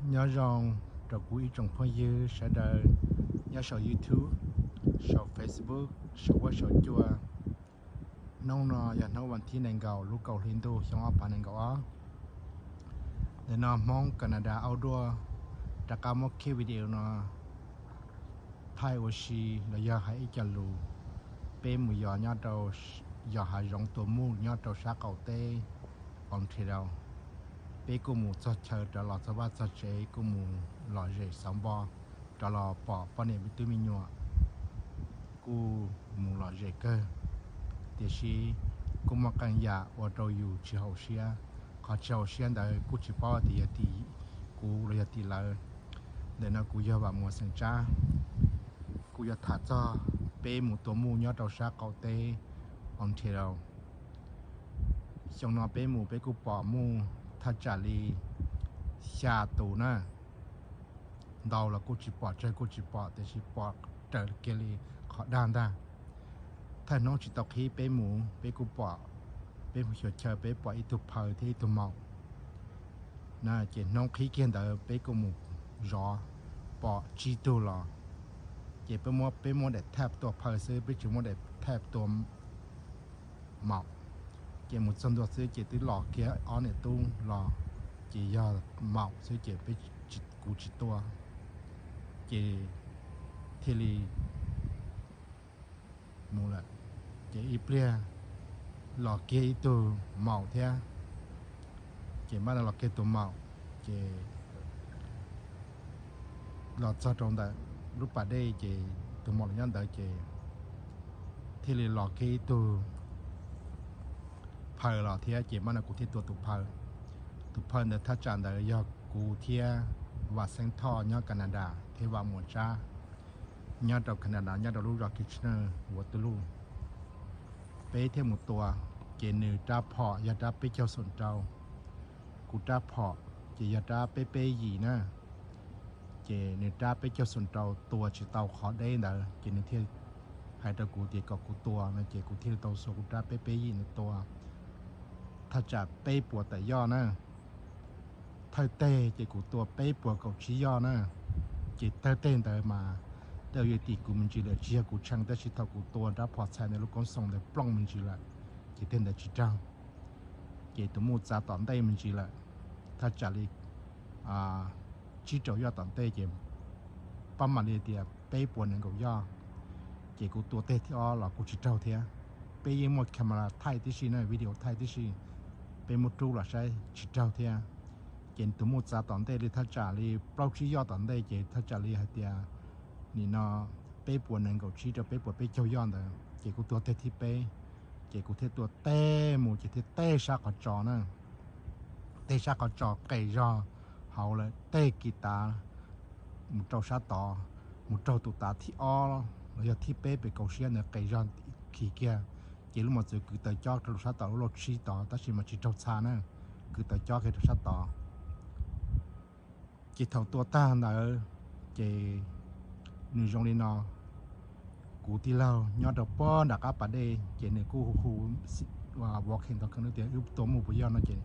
Nyob zoo rau kuv ib tsoom phooj ywg sawv daws nyob saum YouTube, saum Facebook, saum huab saum cua. Hnub no yog hnub vas thib nees nkaum lub kaum hli ntuj xyoo ob phav nees nkaum ob. Ntawm no Hmoob Canada auj duaj rov qab muab kiag video no thaij ua si los yog hais ib co lus. Peb mus yos nyob rau, yos hav zoov tua muj nyob rau sab qaum teb Ontario. Peb kuj mus txog chaw rov los txog vaj txog tsev, kuj mus lom zem xauv npo, rov los pom poj niam me tub me nyuam, kuj mus lom zem kawg. Tiam sis kuj muaj qee yam ua rau yus tsis haum siab. Qhov tsis haum siab ntawd kuj tsis paub tias yog tim kuv los yog tim lawv. Ntawm no kuv yog Vam Muas xeem Tsab, kuv yuav tham txog peb mus tua muj nyob rau sab qaum teb Ontario. Xyoo no peb mus peb kuj pom muj thaj tsam li xya tus na. Ntau los kuj tsis pom, tsawg kuj tsis pom, tiam sis pom raws kiag li qhov dag ntag. Thawj hnub tsis tau qhib peb mus peb kuj pom, peb mus xyuas chaw peb pom ib tug phaw thiab ib tug maum. Ces hnub qhib kiag ntawd peb kuj mus zov, pom tsib tug los. Ces peb muab, peb muab daim thaj tua phaw xwb, peb tsis muab daim thaj tua maum. Ces mus txog ntua xwb ces twb los kiag ob niam tub los, ces yog maum xwb ces peb, kuv tsis tua. Ces thiaj li mus lawm. Ces ib pliag los kiag ib tug maum thiab, ces mam li los kiag tus maum. Ces los txog rau ntawm lub pas dej ces tus maum los nyob ntawd ces thiaj li los kiag ib tug phaw los thiab, ces mam li kuv thiaj tua tus phaw. Tus phaw ntawd thaj tsam ntawd yog kuv thiab Vam Xeeb Thoj nyob Canada thiab Vam Muas Tsab nyob rau Canada nyob rau lub zos Kitchener, Waterloo. Peb thiaj mus tua, ces nws rab phom yog rab peb caug xoom rau, kuv rab phom ces yog rab peb peb yim na. Ces nws rab peb caug xoom rau tua tsis tau qhov deb ntawd, ces nws thiaj hais rau kuv tias kom kuv tua no, ces kuv thiaj tau xuas kuv rab peb peb yim ntawd tua. Thaj tsam peb puas tawm yoj na, thawj teg ces kuv tua peb puas kaum tsib yoj na. Ces thawj teg ntawd mas tej zaum yuav tim kuv me ntsis lawm, tsis yog kuv tshee, tab sis thaum kuv tua rab phom txhais ntawd lub koob xoom ntawd plooj me ntsis lawm, ces teg ntawd tsis raug. Ces tus muj txav tom ntej me ntsis lawm, thaj tsam li tsib rau yoj tom ntej, ces pab mam li tias peb puas nees nkaum yoj. Ces kuv tua teg thib ob los kuj tsis raug thiab. Peb yeej muaj camera thaij tib si na, video thaij tib si, peb muab rub los saib tsis raug thiab. Ces tus muj txav tom ntej li thaj tsam li plaub tsib yoj tom ntej, ces thaj tsam li hais tias nim no peb puas nees nkaum tsib rau peb puas peb caug yoj ntawd, ces kuv tua teg thib peb. Ces kuv thiaj tua teg mus ces thiaj teg sab qhov tso na, teg sab qhov tso qes zog hauv lawm, teg kiag tav mus rau sab tod, mus raug tus tav thib ob los yog thib peb pem kaum siab ntawd qes zog khi kiag. Ces lub mos txwv kwv taws cob rau sab tod lub lauj tsib tod, tab sis mas tsis raug txha na, kwv taws cob kiag rau sab tod. Ces thaum tua tag ntawd, ces nws zoo li no, kuv tij laug nyob rau puag nram qab pas dej, ces nws kuj hu hu walking ntawd tias wb tua muj puas yog no, ces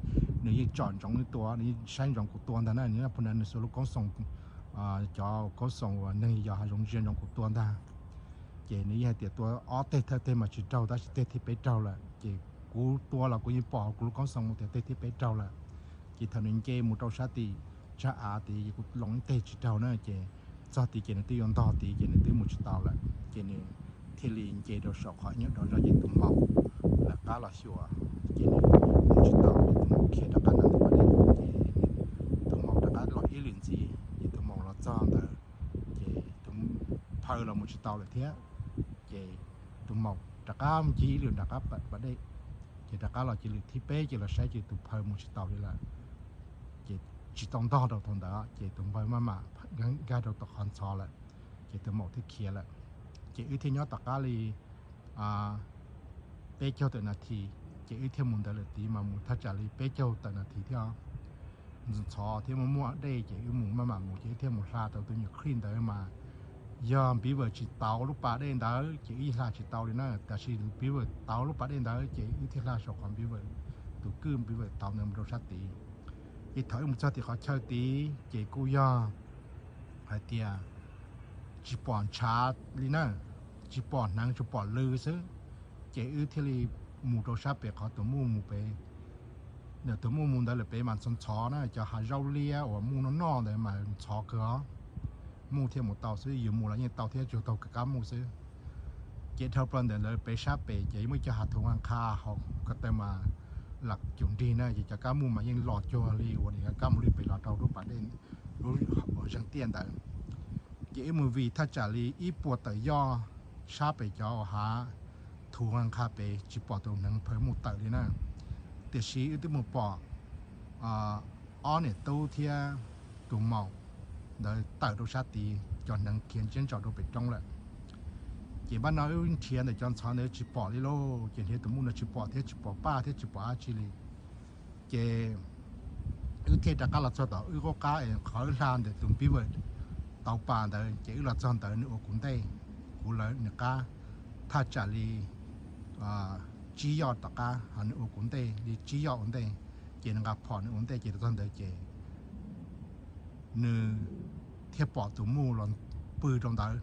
nws yeej tsom ntsoov wb tua, nws yeej saib ntsoov kuv tua ntag na, nws phu na nws xuas lub koob xoom, cov koob xoom uas neeg yos hav zoov ntsia ntsoov kuv tua ntag. Ces nws yeej hais tias tua ob teg thawj teg mas tsis raug, tab sis teg thib peb raug lawm. Ces kuv tua los kuv yeej pom kuv lub koob xoom mus tias teg thib peb raug lawm. Ces thaum nws nce mus rau sab tim tsag av tid, kuv loos ib teg tsis raug na, ces txog tid ces nws twb yuav ntog tid ces nws twb mus tsis tau lawm. Ces nws thiaj li nce rau saum qhov nyuag dov zog, ces tus maum lawv qab los xyuas, ces nws mus tsis tau, ces tus maum khiav rov qab ntawm ntug pas dej, ces tus maum rov qab los ib lwm ntxiv, ces tus maum los txog ntawd, ces tus phaw los mus tsis tau lawm thiab. Ces tus maum rov qab mus ncig ib lwm nram qab pas dej, ces rov qab los cia lwm thib peb ces los saib ces tus phaw mus tsis tau li lawm. Ces tsis tau ntog rau thaum ntawd, ces tus phaw maj mam nkag rau tom qhov ntxhov lawm, ces tus maum thiaj khiav lawm. Ces wb thiaj nyob tom qab li peb caug tawm nas this, ces wb thiaj mus ntawd lawm tid mas mus thaj tsam li peb caug tawm nas this thiab. Ntxhov thiab muaj muaj dej, ces wb mus maj mam mus, ces wb thiaj mus hla tau tus nyuag creek ntawd mas yog Beaver tsis tauv lub pas dej ntawd ces wb hla tsis tau li na, tab sis Beaver tauv lub pas dej ntawd ces wb thiaj hla saum qhov Beaver, tus kwj Beaver tauv ntawd mus rau sab tid. Ces thaum wb mus txog tim qhov chaw tid ces kuj yog hais tias tsis pom ntshav li na, tsis pom hneev, tsuas pom lw xwb. Ces wb thiaj li mus rau sab pem qhov tus muj mus pem. Ntawm tus muj mus ntawd lawm pem mas ntxhov ntxhov na, cov hav zaub liab uas muj noj noj ntawd mas ntxhov kawg os. Muj thiaj mus tau xwb, yus mus los yeej tau thiab, tsuas tau kab muj xwb. Ces dhau plaws ntawm lawv pem sab pem ces muaj ib co hav thuv nqha nqha hauv ko taw mas lam cum nrig na, ces cov kab muj mas yeej los cuag li uas nws kab mus li pem los rau lub pas dej, lub zeeg tiaj ntawd. Ces wb mus vij thaj tsam li ib puas tawm yoj sab pem cov hav thuv nqha nqha pem tsis pom tus hneev phaw muj tawm li na. Tiam sis wb twb mus pom ob niam tub thiab tus maum ntawd tawm rau sab tid, cov hneev khiav ntsiab ntsos rau pem roob lawm. Ces npaj no wb nrhiav ntawm cov ntxhov ntawd tsis pom li lauj, ces nrhiav tus muj no tsis pom thiab, tsis pom paj thiab, tsis pom dab tsi li. Ces wb thiaj rov qab los txog tom wb qub qab es qhov wb hla ntawm tus npiv vawm tauv pas ntawd, ces wb los txog ntawd nws ua kuv ntej, kuv lawv nws qab, thaj tsam li tsib yoj tom qab, ho nws ua kuv ntej li tsib yoj ua ntej. Ces nws nqa phom nws ua ntej, ces los txog ntawd ces nws thiaj pom tus muj los pw rau ntawd.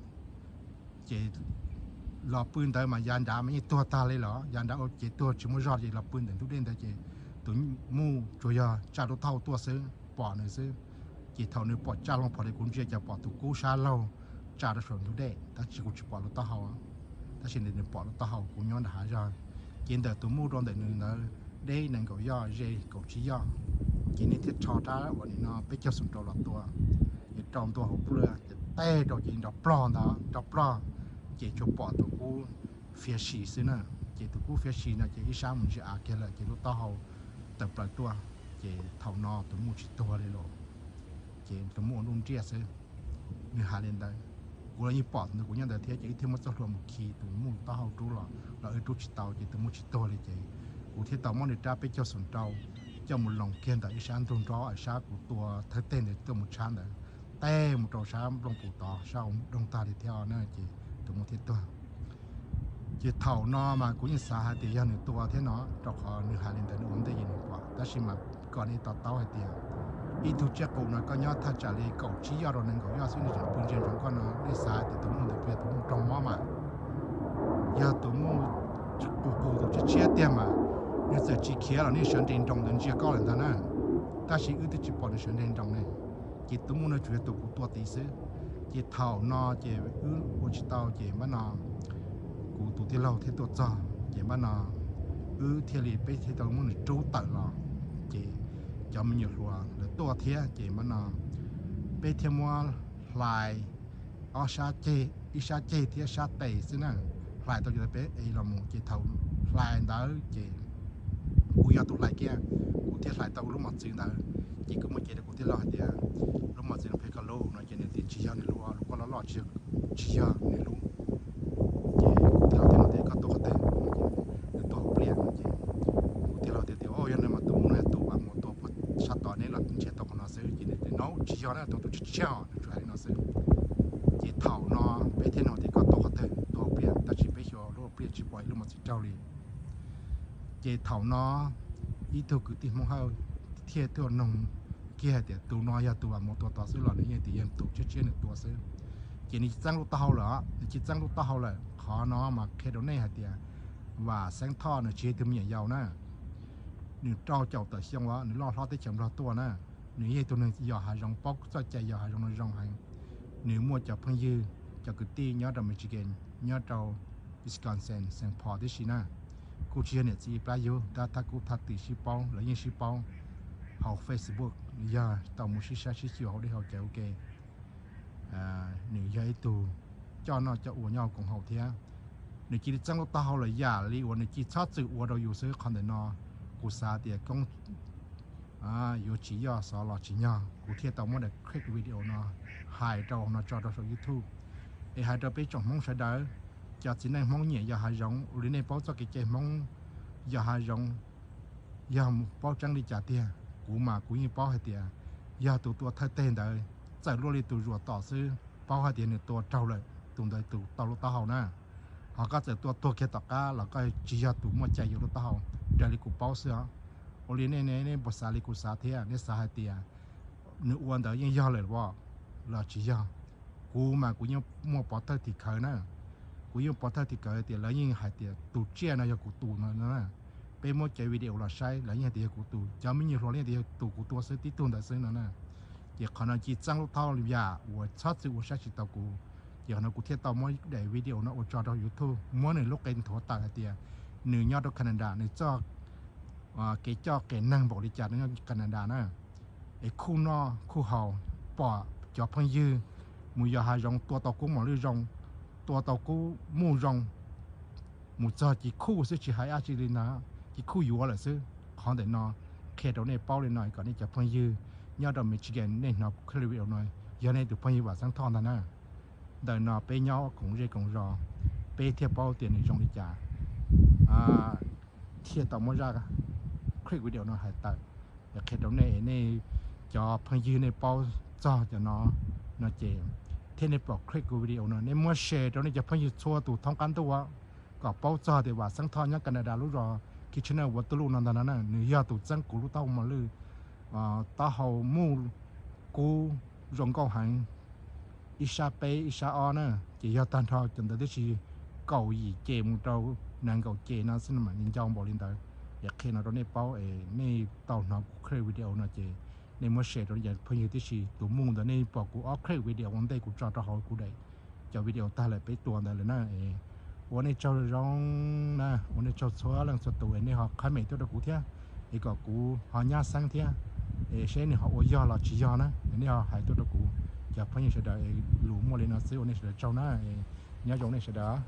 Ces los pw ntawd mas yav nrad mas yeej tuag tag li los, yav nrad ua ces tuag tsis muaj zog, ces los pw ntawm ntug dej ntawd ces tus muj tsuas yog tsa lub taub hau tuaj xwb, pom nws xwb. Ces thaum nws pom tsa loo phom li kuv ntsia ces pom tus kub sab laug tsa rau saum ntug dej, tab sis kuv tsis pom lub taub hau. Tab sis nws pom lub taub hau, kuv nyob nram hav zog. Ces ntawm tus muj rau ntawm nws ntawd deb nees nkaum yoj, ze kaum tsib yoj. Ces nws thiaj rho rab uas nim no peb caug xoom rau los tua, es rau ntua hauv plwj ces teg rau ces nrov plog ntawd, nrov plog, ces tsuas pom tus kub fiav si xwb na. Ces tus kub fiav si no ces ib sab mus ntsia av kiag lawm ces lub taub hau tawm plaws tuaj. Ces thaum no tus muj tsis tuag li los, ces tus muj ua nruj nriaj xwb. Nws hais li ntawd, kuv los yeej pom ntawd, kuv nyob ntawd thiab, ces wb thiaj muab txoj hlua mus khi tus muj taub hau rub los, los wb rub tsis tau, ces tus muj tsis tuag li. Ces kuv thiaj tau muab nws rab peb caug xoom rau coj mus loos kiag ntawm ib sab ntug nrob, sab kuv tua thawj teg ntawd tuaj mus tshab ntawd, teg mus rau sab nplooj pus tod, sab doog tag li thiab na, ces tus muj thiaj tuag. Ces thaum no mas kuv yeej xav hais tias yog nws tua thiab no, rau qhov nws hais li ntawd nws ua ntej ces nws pom, tab sis mas kom nej to taub hais tias ib tug tsiaj qus no koj nyob thaj tsam li kaum tsib yoj rau nees nkaum yoj xwb, nws tseem pw ntsia ntsoov koj no, nej xav hais tias tus muj ntawd puas yog tus muj raug mob mas yog tus muj qus qus tus tshiab tshiab tiag mas nws txawm tsis khiav los nws sawv nres nroos ntawd ntsia koj lawm ntag na. Tab sis wb twb tsis pom nws sawv nres nroos ne, ces tus muj no tsuas yog tus kuv tua tid xwb. Ces thaum no ces wb ua tsis tau ces npaj no kuv tus tij laug thiaj tuaj txog, ces npaj no wb thiaj li, peb thiaj tau muab nws rub tawm los. Ces cov me nyuam hluas lawv tuaj thiab, ces npaj no peb thiaj muab hlais ob sab ceg, ib sab ceg thiab sab tes xwb na, hlais tau ces peb ev los mus. Ces thaum hlais ntawd ces kuv yog tus hlais kiag, kuv thiaj hlais tau lub mos txwv ntawd. Ces kuv muab cev rau kuv tij laug hais tias lub mos txwv no pheej koj lub no, ces nws tias tsis yog nws lub, lub koj loj loj, tsis yog nws lub. Ces kuv tij laug thiaj tias koj tua qhov twg? Nws tua hauv pliaj no. Ces kuv tij laug tias, tias o, yog no mas tus muj no yog tus uas mus tua puag sab tod, neb los nrhiav tau qhov no xwb. Ces nws tias no tsis yog na, tua tus tshiab tshiab, nws tsuas hais li no xwb. Ces thaum no peb thiaj nug tias koj tua qhov twg? Tua hauv pliaj, tab sis peb xyuas lub hauv pliaj tsis pom ib lub mos txwv raug li. Ces thaum no ib tug kwv tij Hmoob Hawj thiaj tuaj nug kiag hais tias tus no yog tus uas mus tua tod xwb los? Nws yeej tias yog tus tshiab tshiab nws tua xwb. Ces nws tsis txeeb lub taub hau lawm, nws tsis txeeb lub taub hau lawm. Qhov no mas qhia rau nej hais tias Vam Xeeb Thoj nws tsis yog ib tug me nyuam yaus na, nws rau caum tawm xyoo os, nws loj hlob teb chaws Nplog tuaj na. Nws yog ib tug neeg yos hav zoov, paub txoj cai yos hav zoov no zoo heev. Nws muaj cov phooj ywg, cov kwv tij nyob rau Michigan, nyob rau Wisconsin, Saint Paul tib si na. Kuj tsis yog niam txiv plab yug, tab thaj kub thaj twm sib paub, lawv yeej sib paub hauv Facebook, yog tau mus sib saib sib xyuas hauv dej hauv cawv ua ke. Nws yog ib tug coj noj coj ua nyob hauv koom haum thiab. Nws cia li txeeb lub taub hau lawm, yam li uas nws cia li txhob txwm ua rau yus xwb. Qhov ntawm no kuv xav tias koob yuav tsis yog xov los tsis nyog, kuv thiaj tau muab daim clip video no hais rau no tso rau saum YouTube, es hais rau peb tsoom Hmoob sawv daws, cov txiv neej Hmoob nyiam yos hav zoov ua li nej paub txoj kev cai Hmoob yos hav zoov, yog paub tseeb li cas tiag. Kuv mas kuv yeej paub hais tias yog tus tua thawj teg ntawd, txawm luaj li tus zuam tom xwb, paub hais tias nws tua raug lawm, tus ntawd tus tau lub taub hau na. Ho koj txawm tua tuag kiag tom qab los koj tsis yog tus muaj cai yuav lub taub hau, raws li kuv paub xwb os. Ua li nej, nej puas xav li kuv xav thiab? Nej xav hais tias nws ua ntawd yeej yog lawm los tsis yog? Kuv mas kuv yeej muaj pov thawj tim khawv na. Kuv yeej pov thawj tim khawv tias lawv yeej hais tias tus tsiaj no yog kuv tus no no. Peb muab cov video los saib, lawv yeej hais tias yog kuv tus, cov me nyuam hluas yeej tias yog tus kuv tua xwb, tib tug ntawd xwb no na. Ces qhov no ci txeeb lub thauj li yam uas txhob txwm ua saib tsis taus kuv. Ces qhov no kuv thiaj tau muab daim video no ua tso rau YouTube, muab nws lub qe nthuav tawm hais tias nws nyob rau Canada, nws txoj kev coj qia neeg npaum li cas nyob Canada na. Es khuj noj khuj haus, pom cov phooj ywg mus yos hav zoov tua tau kub mos lwj zoo, tua tau kub muj zoo, mus txog ci khuj xwb tsis hais dab tsi li ntag, ci khuj yuav lawm xwb. Qhov ntawm no qhia rau nej paub li no kom nej cov phooj ywg nyob rau Michigan nej hnov kuv clip video no, yog nej tus phooj ywg Vam Xeeb Thoj ntag na. Ntawm no peb nyob koom zej koom zos, peb thiaj paub tias nws zoo li cas, thiaj tau muab zaj clip video no hais tawm qhia rau nej, nej cov phooj ywg nej paub txog cov no no ces, thiab nej pom clip kuv video no nej muab share rau nej cov phooj ywg txhua tus thoob qab ntuj kom paub txog tias Vam Xeeb Thoj nyob Canada lub zos Kitchener Waterloo no ntag no na, nws yog tus txeeb kuv lub taub hau mos lwj, taub hau muj kub zoo nkauj heev, ib sab peb ib sab ob na, ces yog tag nrho cov ntawd tib si kaum yim ces mus rau nees nkaum ces no xwb no mas nws ncau npaum li ntawd. Es qhia no rau nej paub es nej tau hnov kuv clip video no ces nej muab share rau nej cov phooj ywg tib si. Tus muj ntawd nej pom kuv ob clip video ua ntej kuv tso rau hauv kuv daim cov video tag lawm peb tua ntawd lawm na. Ua nej tsaug zoo na, ua nej tsaug txhua leej txhua tus es nej ho comment tuaj rau kuv thiab, es kom kuv ho nyab xeeb thiab, es seb nws ho ua yog los tsis yog na, es nej ho hais tuaj rau kuv. Cov phooj ywg sawv daws, lus muaj li no xwb, ua nej sawv daws tsaug na, nyob zoo nej sawv daws.